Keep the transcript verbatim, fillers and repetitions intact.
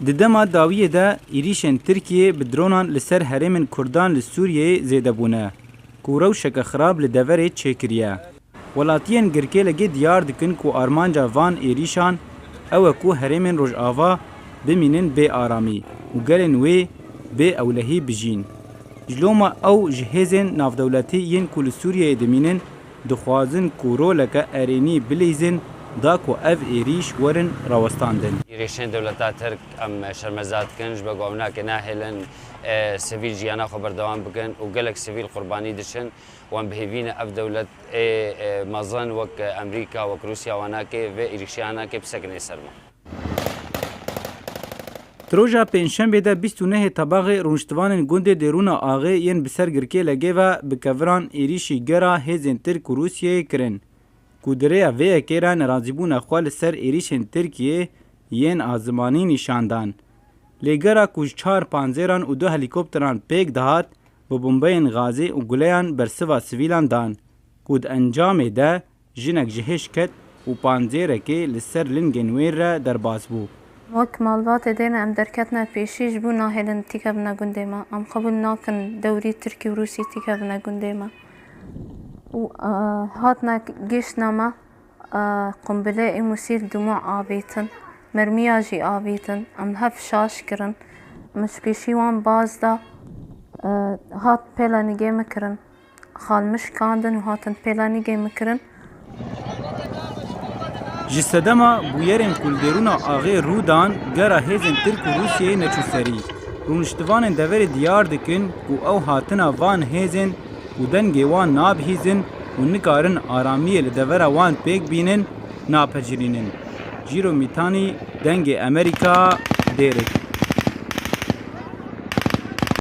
Di dema dawiyê de êrîşên Tirkiyê bi dronan li ser herêmên Kurdan li Sûriyeyê zêde bûne, ku rewşeke xirab li deverê çêkiriye. Welatiyên girkêlegê diyar dikin ku armanca van êrîşan ew e ku herêmên Rojava bimînin bê aramî û gelên wê bê ewlehî bijîn. Ji loma ew ji hêzên navdewletî yên ku li Sûriyeyê dimînin dixwazin ku roleke erênî bilîzin da ku ev êrîş werin rawestandin. Êrîşên dewleta Tirk em şermeza dikin, ji ber ku ew nake nahêlin, e, sivîl jiyana xwe berdewam bikin û gelek sivîl qurbanî diçin. Wan bi hêvî ne ev dewlet ê, e, mezin wek Amerîka, wek Rûsya wan nake vê êrîşiya nake bisekine ser me. Di roja Pêncşembê de bîst û nehê Tebaxê rûniştivanên gundê Dêrûna Axê yên bi ser girkê Legê ve bi keviran êrîşî gera hêzên Tirk û Rûsyeyê kirin, ku di rêya vê yekê re nerazîbûna xwe li ser êrîşên Tirkiyê yên azimanî nîşan dan. Lê gera ku ji çar panzêran û du helîkopteran pêk dihat, bi bombeyên gazê û guleyan bersiva sivîlan dan, ku di encamê de jinek ji hêş ket û panzêrekê li ser lingên wê re derbas bû. Wek malbatê dêne em derketine pêşî, ji bo nahêlin tîkevine gundê me. Em qebûl nakin dewrî Tirkî û Rûsî tîkevine gundê me. Û, e, hatine gihiştine me, e, qumbilê ê Mûsîl dumû avîtin, mermiya jî avîtin. Em hev şaş kirin. Min ji pêşî wan baz da, e, hat pêle nigê min kirin. Xal min şikandin û hatin pêle nigê min kirin. Ji sedema bûyerên ku li Dêrûna Axê rû dan, gera hêzên Tirk û Rûsyeyê neçû serî. Rûniştivanên deverê diyar dikin ku ew hatina van hêzên ku dengê wan nabihîzin û nikarin aramiyê li devera wan pêk bînin, napejirînin. Jîro Mîtanî, Dengê Amerîka, Dêrik.